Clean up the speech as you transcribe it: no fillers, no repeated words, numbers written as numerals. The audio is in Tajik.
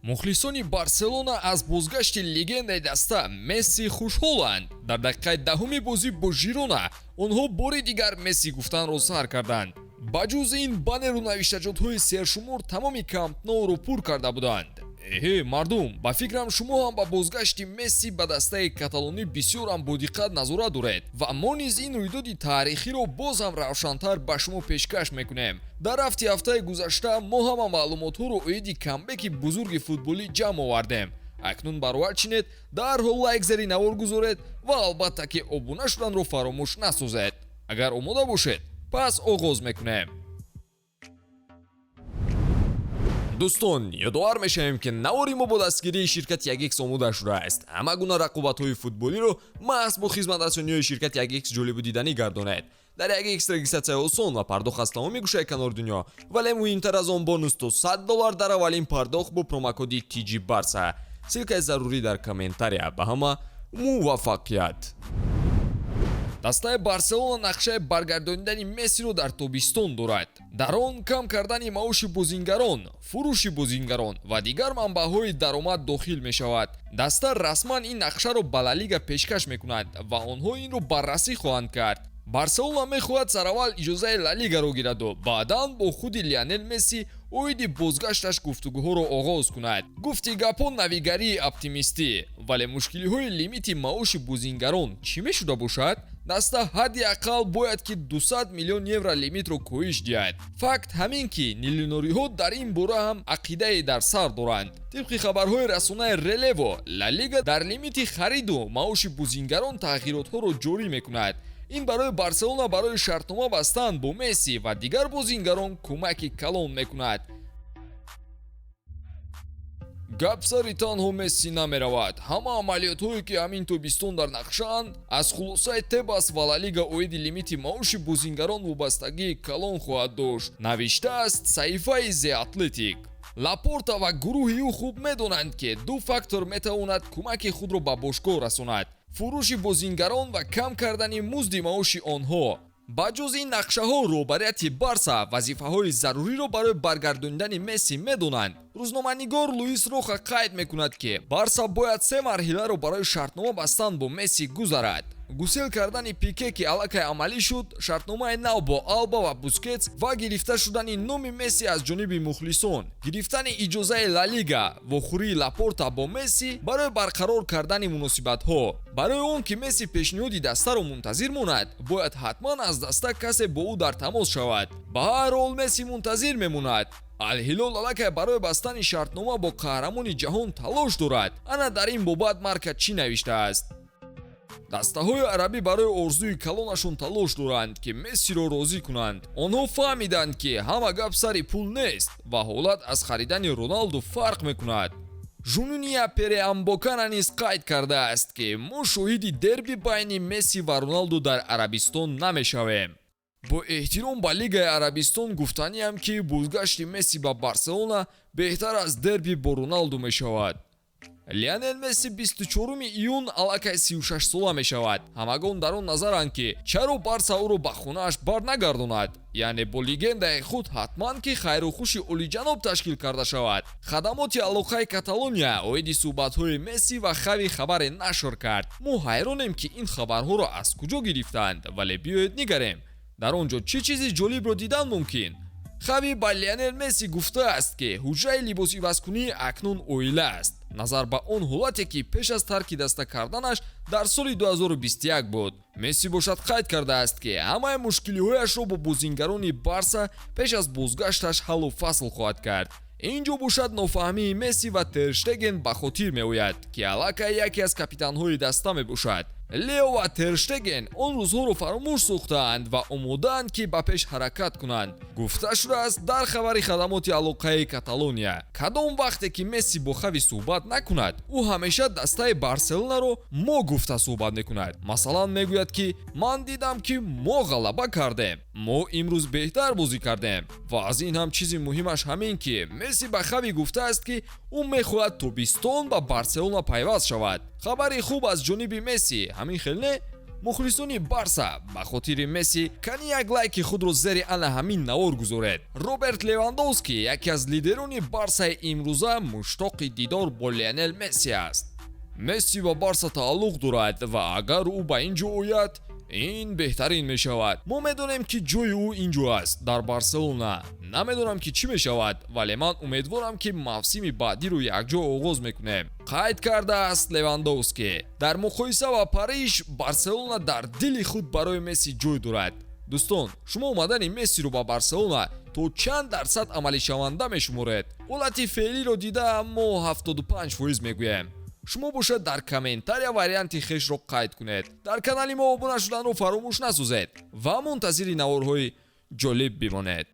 Мухлисони Барселона аз бозгашти легендаи даста Месси хушҳоланд. Дар дақиқаи 10-уми бозӣ бо Жирона онҳо бори дигар Месси гуфтанро сар карданд. Ба ҷуз ин, баннеру навиштаҷотҳои сершумор тамоми Камп Ноуро пур карда буданд. Эҳе, мардум, ба фикрам, шумо ҳам ба бозгашти Месси ба дастаи каталонӣ бисёрам бодиққат назорат доред ва мо низ ин рӯйдоди таърихиро боз ҳам равшантар ба шумо пешкаш мекунем. Дар рафти ҳафтаи гузашта мо ҳама маълумотҳоро оиди камбеки бузурги футболӣ ҷамъ овардем. Акнун баровар чинед, дарҳол лайк зери навор гузоред ва албатта ки обуна шуданро фаромӯш насозед. Агар омода бошед, пас оғоз мекунем. Дӯстон, ёдовар мешавем, ки навори мо бо дастгирии ширкати Ягикс омода шудааст. Ҳама гуна рақобатҳои футболиро маҳз бо хизматрасониҳои ширкати Ягикс ҷолибу диданӣ гардонед. Дар Ягикс регистратсияи осон ва пардохт аз тамоми гӯшаи канори дунё, вале муҳимтар аз он, бонус то 100 доллар дар аввалин пардохт бо промокоди TG Барса. Ссылкаи зарурӣ дар комментария. Ба ҳама муваффақият! Дастаи Барселона нақшаи баргардонидани Мессиро дар тобистон дорад. Дар он кам кардани маоши бозингарон, фурӯши бозингарон ва дигар манбаъҳои даромад дохил мешавад. Даста расман ин нақшаро ба Ла Лига пешкаш мекунад ва онҳо инро баррасӣ хоҳанд кард. Барселона мехоҳад сараввал иҷозаи Ла Лигаро гираду баъдан бо худи Лионел Месси оиди бозгашташ гуфтугӯҳоро оғоз кунад. Гуфти гапҳо навигарии оптимистӣ, вале мушкилиҳои лимити маоши бозингарон чӣ мешуда бошад? Даста ҳадди ақал бояд ки 200 миллион евро лимитро коҳиш диҳад. Факт ҳамин ки нилинориҳо дар ин бора ҳам ақидае дар сар доранд. Тибқи хабарҳои расонаи Релево, Ла Лига дар лимити хариду маоши бозингарон тағйиротҳоро ҷорӣ мекунад. Ин барои Барселона барои шартнома бастан бо Месси ва дигар бозингарон кӯмаки калон мекунад. Гап сари танҳо Месси намеравад. Ҳама амалиётҳое, ки ҳамин тобистон дар нақшаанд, аз хулосаи Тебас ва Ла Лига оиди лимити маоши бозингарон вобастагии калон хоҳад дошт, навиштааст саҳифаи The Athletic. Лапорта ва гурӯҳи ӯ хуб медонанд, ки ду фактор метавонад кӯмаки худро ба бошгоҳ расонад: фурӯши бозингарон ва кам кардани музди маоши онҳо. Ба ҷуз ин нақшаҳо, роҳбарияти Барса вазифаҳои заруриро барои баргардонидани Месси медонанд. Рӯзноманигор Луис Роха қайд мекунад, ки Барса бояд се марҳиларо барои шартнома бастан бо Месси гузарад: гусел кардани Пике, ки аллакай амалӣ шуд, шартномаи нав бо Алба ва Бускетс ва гирифта шудани номи Месси аз ҷониби мухлисон, гирифтани иҷозаи Ла Лига, вохӯрии Лапорта бо Месси барои барқарор кардани муносибатҳо. Барои он ки Месси пешниҳоди дастаро мунтазир монад, бояд ҳатман аз даста касе бо ӯ дар тамос шавад. Ба ҳар ҳол, Месси мунтазир мемонад. Алҳилол аллакай барои бастани шартнома бо қаҳрамони ҷаҳон талош дорад. Ана дар ин бобат Марка чӣ навиштааст: Дастаҳои арабӣ барои орзуи калонашон талош доранд, ки Мессиро розӣ кунанд. Онҳо фаҳмиданд, ки ҳама гап сари пул нест ва ҳолат аз харидани Роналду фарқ мекунад. Жуниня Пернамбукано низ қайд кардааст, ки мо шоҳиди дерби байни Месси ва Роналду дар Арабистон намешавем. Бо эҳтиром ба Лигаи Арабистон гуфтаниам, ки бозгашти Месси ба Барселона беҳтар аз дерби бо Роналду мешавад. Лионел Месси 24 июн аллакай 36 сола мешавад. Ҳамагон дар он назаранд, ки чаро Барса ӯро ба хонааш барнагардонад, яъне бо легендаи худ ҳатман ки хайру хуши олиҷаноб ташкил карда шавад. Хадамоти алоқаи Каталония оиди суҳбатҳои Месси ва Хави хабаре нашр кард. Мо ҳайронем, ки ин хабарҳоро аз куҷо гирифтаанд, вале биёед нигарем, дар он ҷо чӣ чизи ҷолибро дидан мумкин. Хави ба Лионел Месси гуфтааст, ки ҳуҷраи либосивазкунӣ акнун оила аст, назар ба он ҳолате, ки пеш аз тарки даста карданаш дар соли 2021 буд. Месси бошад, қайд кардааст, ки ҳамаи мушкилиҳояшро бо бозингарони Барса пеш аз бозгашташ ҳаллу фасл хоҳад кард. Ин ҷо бошад, нофаҳмии Месси ва Терштеген ба хотир меояд, ки аллакай яке аз капитанҳои даста мебошад. Лео ва Терштеген он рӯзҳоро фаромӯш сохтаанд ва омодаанд, ки ба пеш ҳаракат кунанд, гуфта шудааст дар хабари хадамоти алоқаи Каталония. Кадом вақте ки Месси бо Хави суҳбат накунад, ӯ ҳамеша дастаи Барселонаро «мо» гуфта суҳбат мекунад. Масалан, мегӯяд, ки ман дидам, ки мо ғалаба кардем, мо имрӯз беҳтар бозӣ кардем. Ва аз ин ҳам чизи муҳимаш ҳамин, ки Месси ба Хави гуфтааст, ки ӯ мехоҳад тобистон ба Барселона пайваст шавад. Хабари хуб аз ҷониби Месси, ҳамин хел не? Мухлисони Барса, ба хотири Месси кани як лайки худро зери ана ҳамин навор гузоред. Роберт Левандовски, яке аз лидерони Барсаи имрӯза, муштоқи дидор бо Лионел Месси аст. Месси ба Барса тааллуқ дорад ва агар ӯ ба ин ҷо ояд, ин беҳтарин мешавад. Мо медонем, ки ҷои ӯ ин ҷо аст, дар Барселона. Намедонам, ки чӣ мешавад, вале ман умедворам, ки мавсими баъдиро якҷо оғоз мекунем, қайд кардааст Левандовски. Дар муқоиса ба Париж, Барселона дар дили худ барои Месси ҷой дорад. Дӯстон, шумо омадани Мессиро ба Барселона то чанд дарсад амалишаванда мешуморед? Ҳолати феълиро дида, мо 75% мегӯем. Шумо бошад, дар комментария варианти хешро қайд кунед. Дар канали мо обуна шуданро фаромӯш насозед ва мунтазири наворҳои ҷолиб бимонед.